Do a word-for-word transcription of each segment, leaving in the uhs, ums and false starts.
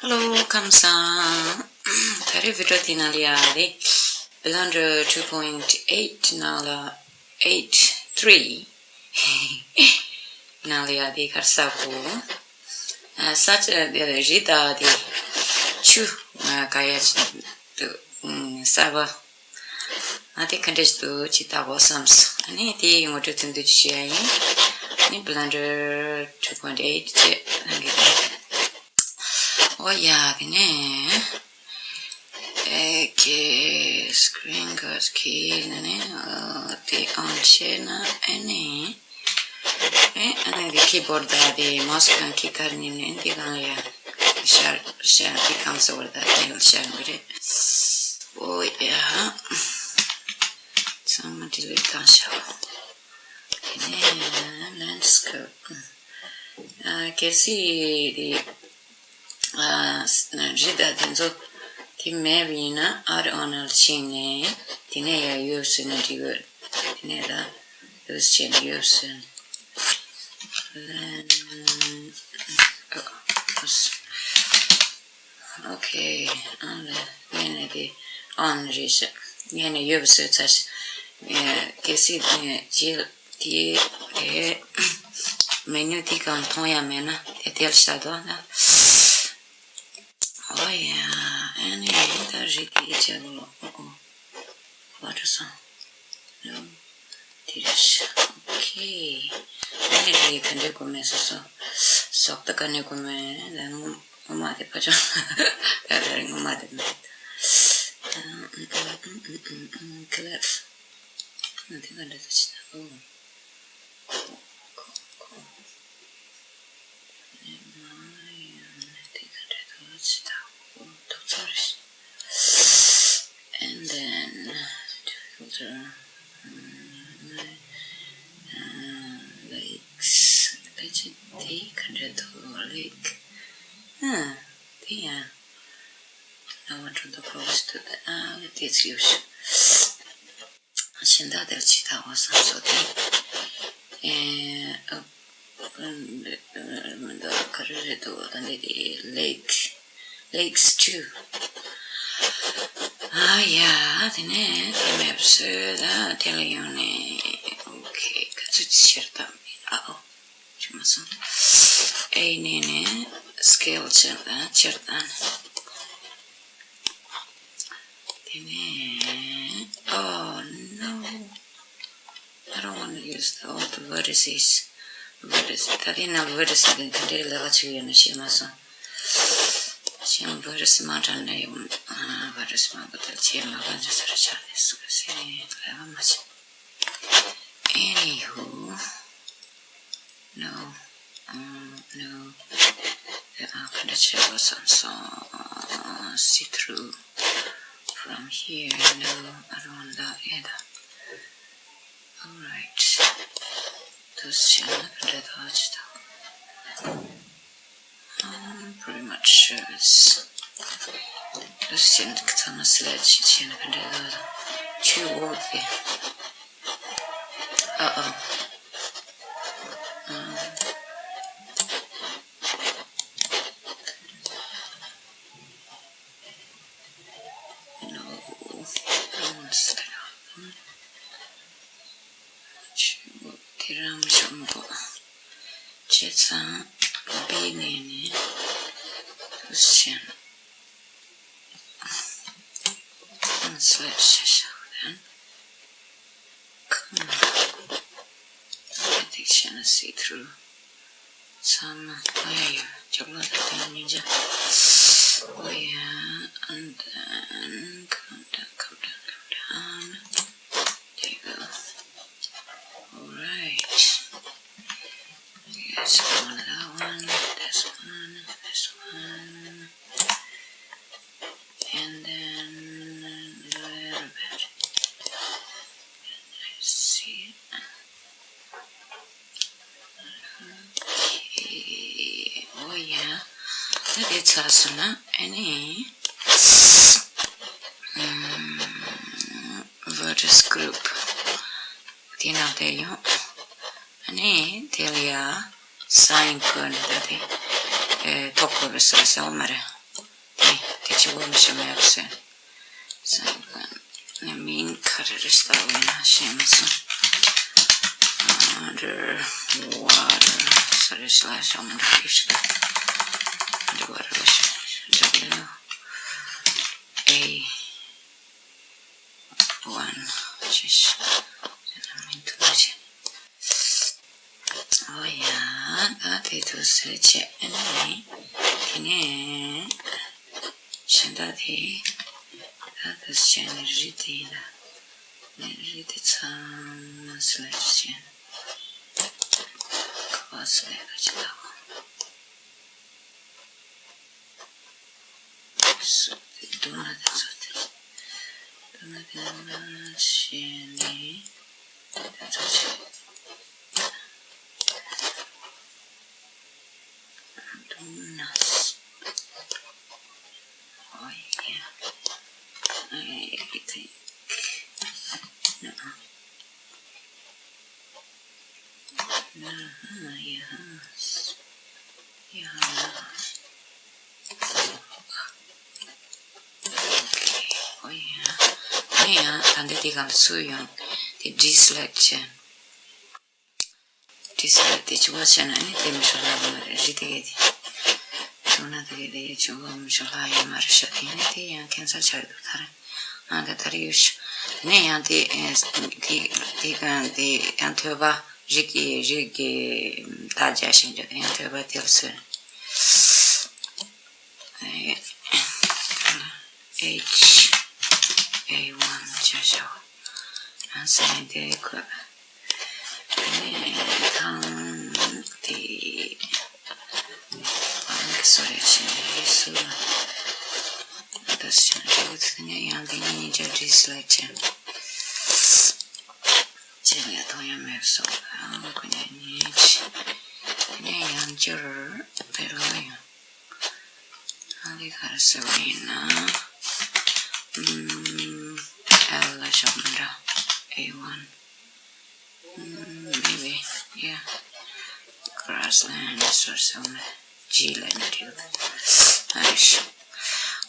Hello, ཁམས་བཟང་། ད་རེས་བི་ཌི་ཡོ་དེ་ནང་ལ་ཡ་རེད། Blender two point eight ནང་ལ་eight three ནང་ལ་ཡ་དེ་གར་ས་གོ། ས་ཆ་དེ་རི་དྭགས་དེ་ཆུ་ག་ཡ་ཆུ་གསར་པ། ཨ་དེ་ག་འདྲ་ཞིག་འདུག་ཅིག་བལྟ་དགོས་བསམས། ཨ་ནི་དེ་ངོ་སྤྲོད་ཐུང་ཐུང་ཅིག་བྱེད་ཡ་ཡིན། ཨ་ནི་Blender two point eight བྱས་ནང་གི་ཨོ་ཡ་དེ་ནས་ཨེ་ཀེ་screen guard གི་ནས་ཨ་དེ་on བྱས་ན་ཨ་ནི། ཨེ་ཨ་ནི་དེ་keyboard དང་དེ་mouse གང་གི་གར་ཉིན་ནས་འདི་གང་ཡ་ཤར་ཤར་དེ་གང་ཟེར་བར་དང་དེ་ལ་ཤར་མི་རེད། ཨོ་ཡ། ཚང་མ་delete བཏང་ཤག་དེ་ནས་landscape ཨ་གལ་སྲིད་དེ་ཨ་རི་དྭགས་དེ་ཚོ་དེ་མེད་པ་ཡིན་ན་add on ལ་ཕྱིན་ནས་དེ་ནས་ཡ་ཡོད་ཟེར་ན་འགྲིག་གི། དེ་ནས་ད་ཡོད་ཟེར་ནས་ཡོད་ཟེར་ནས། Okay, on ལ་ངས་ནས་དེ་on རེད་ཤག་ངས་ནས་ཡོད་པ་བཟོས་ཚར་ཤག་གལ་སྲིད་ངས་རྗེས་དེ་དེ་menu དེ་གང་མཐོང་ཡ་མེད་ན་དེ་དེར་བཞག་དོ་ན། ཨོ་ཡ། ཨ་ནི་ད་རི་དེ་བྱས་གོ་ལོ། ཨོ་ཨོ། Water song. No. དེ་རེད་ཤག Okay. ཨ་ནི་རི་ག་འདྲས་གོ་མེད་སོ་སོ། ཟོག་ད་ག་ནས་གོ་མེད། ད་ངོ་ངོ་མ་དེ་ཕ་ཆོ། ད་རེ་ངོ་མ་དེ་མེད། Cliff. ཨ་དེ་ག་འདྲས་ད་ཅི་ད། ཨོ། ཁོ་ཁོ་ཁོ། And then to filter, um, uh, lakes. Let's see, they can do lake. Huh, yeah. I want to the close to the, uh, this use. གཞན་དག་དེར་ཇི་ལྟ་བ་བསམ་སོ་སྟེ། ཨེ། ཨ། མི་འདུག་ག་རེ་རེད་འདུག་ད་འདི་དེ་lake, lakes too. ཨ་ཡ། དེ་ནས་དེ་མེད་པ་བཟོས་ད་དེ་ལ་ཡོང་ནས། Okay, ག་ཚོད་ཅིག་ཕྱིར་བཏང་མིན། ཨ་ཨོ། ཅི་མ་སོང་། ཨེ་ནས་ནས་scale ཕྱིར་བཏང་ཕྱིར་བཏང་། དེ་ནས། Oh no. I don't want to use the, all the vertices. Vertices. ད་དེ་ན་vertices དེ་ག་འདྲའི་ལས་ཀ་བྱེད་ཡོད་ན་ཤེས་མ་སོང་། ཤེས་vertices མ་དྲན་ནས་ཡོང་། vertices མ་གོ་ད་བྱེད་མ་ག་འདྲ་ཟེར་ཆགས་ནས་སུ་ཟེར་ལས་ཀ་མ་བྱེད། Anywho. No. Um, no. The architecture was also see through from here. No, I don't want that either. Alright. Those shall not be the touch. Um, pretty much sure it's. Those shall not be the touch. Two work there. Uh oh. Um, no, I want to set up. Two work there. I'm sure I'm going to. Check some. Be near. Those shall. Let's switch. Come on. I think she's gonna see through. Some. Oh yeah, yeah. Oh yeah, and then come down, come down, come down. There you go. Alright. Yes, one, that one, this one, this one. And then a little bit. Let's see. Okay. Oh yeah. ད་དེ་ཚར་སོང་ན་ཨ་ནི། vertex group དེ་ནང་དེ་ཡོང་། ཨ་ནི་དེ་ལ་ཡ་sign བཀོད་ནས་ད་དེ་ཐོག་བཀོད་པའི་སོ་སོ་མ་རེད། དེ་གཅིག་པོ་མི་ཤེས་མེད་ཟེར། སེམས་ཀྱི་མིང་ག་རེ་རེད་ལྟ་བ་ཡིན་ན་ཤེས་མི་སོང་། Under water. Sorry, slash, I'm gonna give you underwater. W A one. ཅེས། ཨོ་ཡ། ད་དེ་ཚོ་བཟོས་བྱས་ནས། དེ་ནས་གཞན་དག་དེ། ད་དེ་བྱས་ནས་རི་དེ་ཡིན་ལ། ནས་རི་དེ་ཚང་མ་སི་ལེག་བྱས་ནས། ག་པར་སི་ལེག་བྱེད་དགོས། སུ་དེ་དུ་མ་དེ་ཚོ་དེ། དུ་མ་དེ་མ་ཤེས་ནས་དེ་ཚོ་ཆེ། དུ་མ། ཨོ་ཡ། ཨེ་དེ། ན། ན་ཧ་ཡ་ཧ། ཡ་ཧ་ན། ཨོ་ཡ། ཨེ་ཡ། ད་འདི་དེ་གང་སུ་ཡོང་། དེ་ཌི་སི་ལེག་བྱས། ཌི་སི་ལེག་དེ་ཆུ་བ་བྱས་ན་ཨ་ནི་དེ་མི་ཤོར་ལ་མ་རེད། རི་དེ་གས་དེ། ཐུག་ན་དེ་གས་དེ་ཆུ་བ་མི་ཤོར་ལ་ཡོད་མ་རེད་ཤག་དེ་ནི་དེ་ཡང་ཁེན་སལ་ཆགས་འདུག་ད་རེས། ང་ད་ད་རེས་ཡོད་ཤག་དེ་ནས་ཡང་དེ་ཨེ་དེ་དེ་གང་དེ་ཡང་ཐོས་པ་རིགས་ཀྱི་རིགས་ཀྱི་ད་རྒྱ་ཞིག་འདྲ་དེ་ཡང་ཐོས་པ་དེ་ལ་སོན། H A one བྱ་བྱ་བ། ཨ་སེ་དེ་ཁོ། དེ་ནས་ཐང་དེ། ཨང་སོ་རེ་ཆེ་ཡེ་སུ་ལ། ཨ་ད་སེ་དེ་ཁོ་དེ་ནས་ཡང་དེ་ནས་ཉིན་བྱ་ཌི་སི་ལེག་བྱས། ཅེས་ལས་ཐོག་ཡང་མེད་སོང་། ཨང་ཁོ་ནས་ཉིན་བྱ། དེ་ནས་ཡང་བསྐྱར་དེ་ལོག་ཡོང་། ཨ་ལི་ག་རེ་ཟེར་བ་ཡིན་ན། ཨམ། L ལ་ཤོག་མི་འདྲ། A one. ཨམ། Maybe. Yeah. Grassland resource owner. G ལ་ནི་འགྲིག་ཨ་ཤ།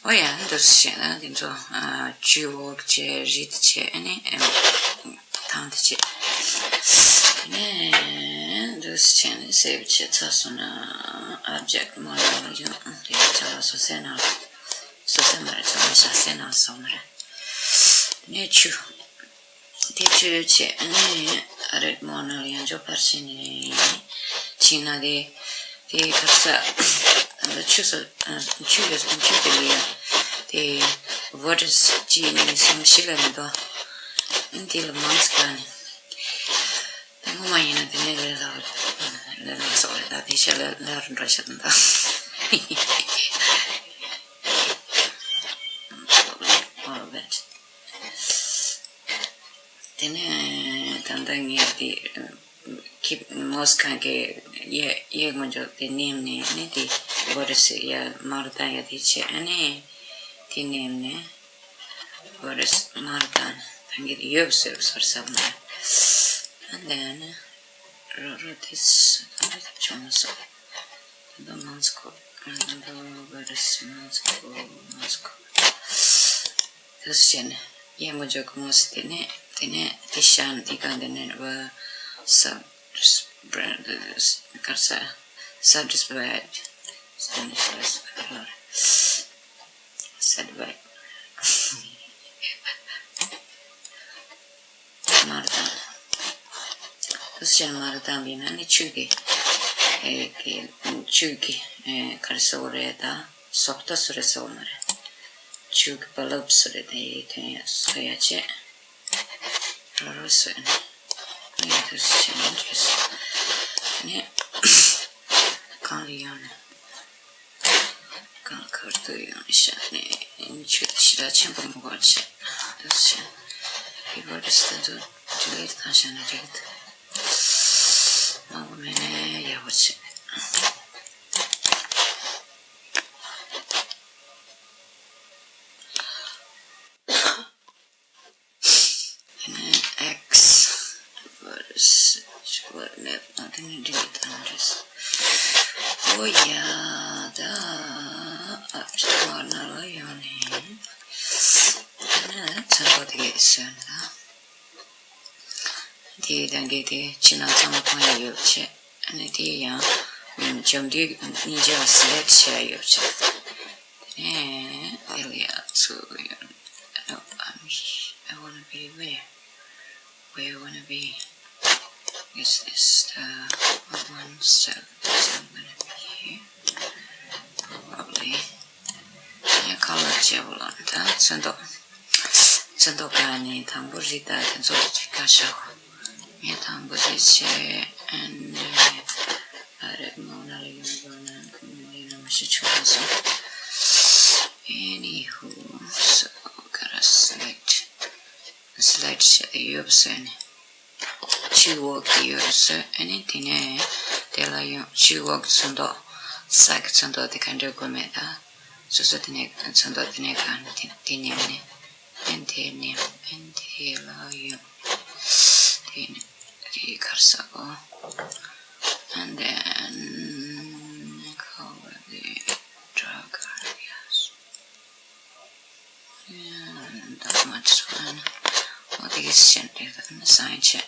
ཨོ་ཡ། འདུག་སེ་བྱས་ན་འདི་ཚོ། ཨ། ཆུ་འོག་བྱས། རི་དེ་བྱས། ཨ་ནི་ཨམ། ཐང་དེ་བྱས། དེ་ནས་འདུག་སེ་བྱས་ནས་སེབ་བྱས་ཚར་སོང་ན། ཨོབ་ཇེག་མོ་ལ་ཡོང་། དེ་ཡང་བྱ་བ་སོ་སོའི་ནང་ལ། སོ་སོའི་མ་རེད། བྱ་བ་བྱ་སའི་ནང་ལ་སོང་མ་རེད། དེ་ནས་ཆུ། དེ་ཆུ་བྱས་ནས་རེད་མོ་ནང་ལ་ཡང་འཇོག་པར་བྱས་ནས་ཕྱིན་ན། དེ་དེ་གབ་ས་ཆུ་སོ་ཆུ་ཡོད་ཆུ་དེ་ལ་ཡང་དེ་ཝོ་ཊར་གཅིག་གཉིས་གསུམ་བཞི་ལ་མི་འདུག་དེ་ལ་མང་ཙམ་ག་ནས། ད་ངོ་མ་ཡིན་ན་དེ་ནས་ལས་སླ་བ། ལས་སླ་བ་སོགས་རེད། ད་དེ་ཤ་ལ་ལར་འགྲོ་ཤ་དང་ད། All of that. དེ་ནས་ད་ལྟ་ངས་དེ་ཁྱི་མོས་གང་གི་གཡས་གཡས་ངོ་ཅོག་དེ་མནན་ནས་ནི་དེ་ཝོ་ཊར་ཡ་མར་བཏང་ཡ་དེ་བྱས། ཨ་ནི་དེ་མནན་ནས། ཝོ་ཊར་མར་བཏང་། ད་གིན་ཡོད་ཟེར་ཟེར་བསམ་ན། ཨ་ལས་ནི་རོ་རོ་དེ་ད་ལྟ་བྱུང་སོང་། ད་ལྟ་མང་ཚོ་གོ་ད་ལྟ་ཝོ་ཊར་མང་ཚོ་གོ་མང་ཚོ་གོ་དེ་བྱས་ནས་གཡས་ངོ་ཅོག་གི་མོས་དེ་ནས་དེ་ནས་དེ་ཤ་ནི་དེ་གང་དེ་ནས་ཝ་ས་སབ་སི་ཀ་ར་ས་སབ་སི་ཀ་ར་ཡབ་སེབ་བྱས། མར་བཏང་། དུས་ཆེན་མར་བཏང་བས་ན་ནི་ཆུ་གི་ཨེ་གི་ཆུ་གི་ཨེ་ག་རེ་ཟེར་བ་རེད། ད་སོག་ཏ་སུ་རེད་ཟེར་བ་མ་རེད། ཆུ་གི་བ་ལབ་སུ་རེད། དེ་ཡི་དོན་ཡ་སོ་ཡ་ཆེ། རོ་རོ་སོ་ཡ་ནི་ཡ་དུས་ཆེན་མ་འདྲེས་ནི་གང་ལ་ཡང་ནི། གང་ཁར་དུ་ཡང་ཤ་ནས་ཆུ་ཞི་ལ་ཆེན་པོ་མོ་གར་ཆེ། དུ་ཆེ། ཡི་བ་རི་སྟ་དུ་ཇུ་ལེར་དང་ཤ་ནས་རེད། མང་པོ་མེད་ནས་ཡག་པོ་ཆེ། X versus what map not in the delete address. Oh yeah, da. ང་ནང་ལ་ཡོང་ནས་ཚོན་མདོག་དེ་གས་བཟོས་ན། དེའི་སྟེང་གི་དེ་ཕྱི་ནང་ཚང་མ་གང་ཡང་ཡོད་བྱས། ཨ་ནི་དེ་ཡང་འཇམ་དུས་གཉིས་ཆ་སི་ལེག་བྱས་ཡོད་བྱས། དེ་ནས་དེ་ལ་ཡང་ཚུར་ཡོང་། No, I'm, I wanna be where? Where I wanna be? Is this the one? So, so I'm gonna be here. Probably. Yeah, color བྱས་པ་ལ་ད་ཚོན་མདོག་ཚོན་མདོག་ག་ནི་དང་པོ་རི་དྭགས་དེ་ཚོ་ཅིག་ག་བྱ་གོ། ངས་དང་པོ་དེ་བྱས། And uh, I don't know, not even gonna, you know, my situation. Anywho, so gotta select, select ཡོད་ཟེར་ནས། ཕྱི་འོག་གི་ཡོད་ཟེར། ཨ་ནི་དེ་ནས་དེ་ལ་ཡང་ཕྱི་འོག་ཚོན་མདོག་ས་གི་ཚོན་མདོག་དེ་ག་འདྲ་དགོས་མེད་ད། སོ་སོ་དེ་ནས་ཚོན་མདོག་དེ་ནས་ག་དེ་དེ་ནས་ནས། ཨན་དེ་ནས་ཨན་དེ་ལ་ཡོད། དེ་ནས་དེ་གར་ས་གོ། And then cover the dark areas. Yeah, that much fun. What is sent? Sign check.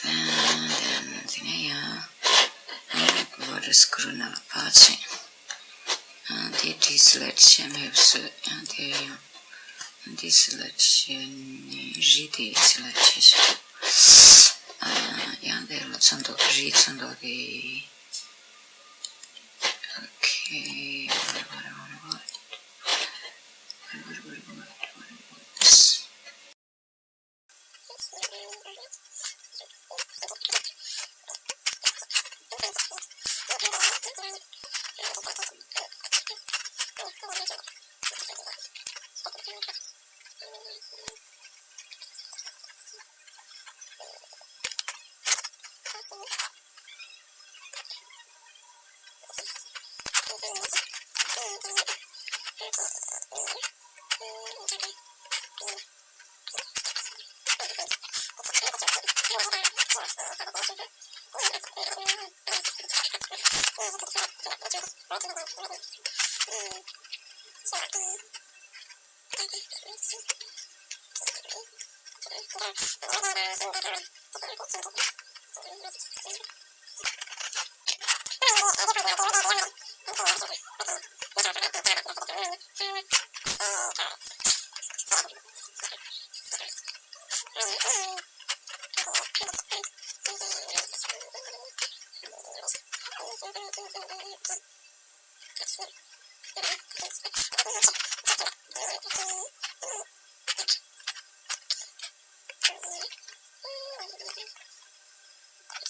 And then, yeah, what is Corona patching? དེ་དེ་སི་ལེག་བྱས་མེད་སོ། ཡང་དེ་ཡང་དེ་སི་ལེག་བྱས་ནས་རི་དེ་སི་ལེག་བྱས་ཤག་ཡང་དེ་ལ་ཚོན་མདོག་རིའི་ཚོན་མདོག་དེ། Okay, what, what, what, what, what, what, what, what, what, what, what,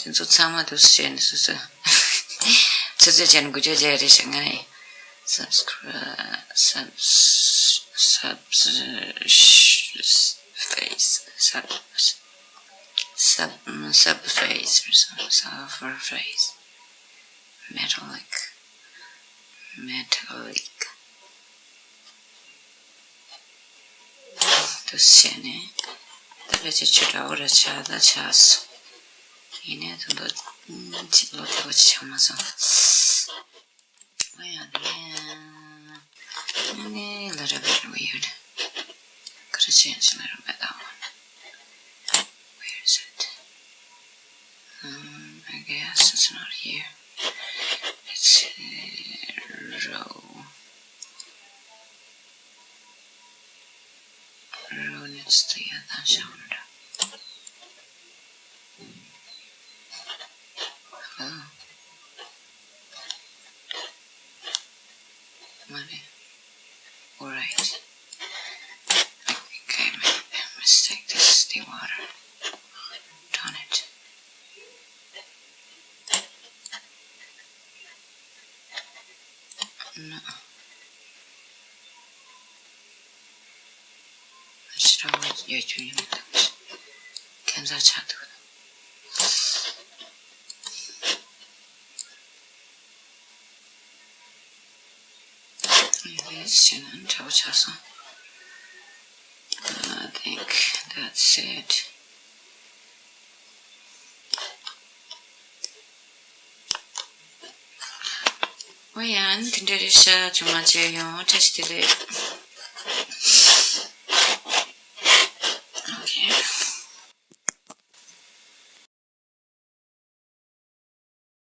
དེ་ཚོ་ཚང་མ་དུ་བྱས་ནས་སོ་སོ་ཚོད་ཚོད་བྱས་ནས་འགུལ་སྐྱོད་བྱས་རེད་ཤག་ང་ཡི་subscribe sub sub face sub sub sub face or some suffer face metallic metallic དུ་བྱས་ནས་ད་ཕལ་ཆེར་ཆུ་འདྲ་བོ་རེ་ཆགས་ད་ཆགས་སོང་། ཡིན་ནའི་ད་དུང་ཅིག་ལོ་དེ་བ་ཅིག་ཆགས་མ་སོང་། ཨ་ཡ་ནི། ཨ་ནི་little bit weird. Gotta change a little bit that one. Where is it? Um, I guess it's not here. It's uh, row. Row needs to get that shoulder. Hello. Money. Alright. I think I made a mistake. This is the water. Darn it. No. ཕྱི་དྲོ་ཡོད་རྒྱུ་ཡིན་མི་འདུག་ཁྱད་མཚར་ཆགས་འདུག་ཡིན་ནའི་ཕྱི་ནང་འདྲ་བོ་ཆགས་སོང་། I think that's it. ཨོ་ཡང་དེ་འདྲ་རེད་ཤག་ཇུང་མ་བྱས་ཡོང་། བཀྲ་ཤིས་བདེ་ལེགས།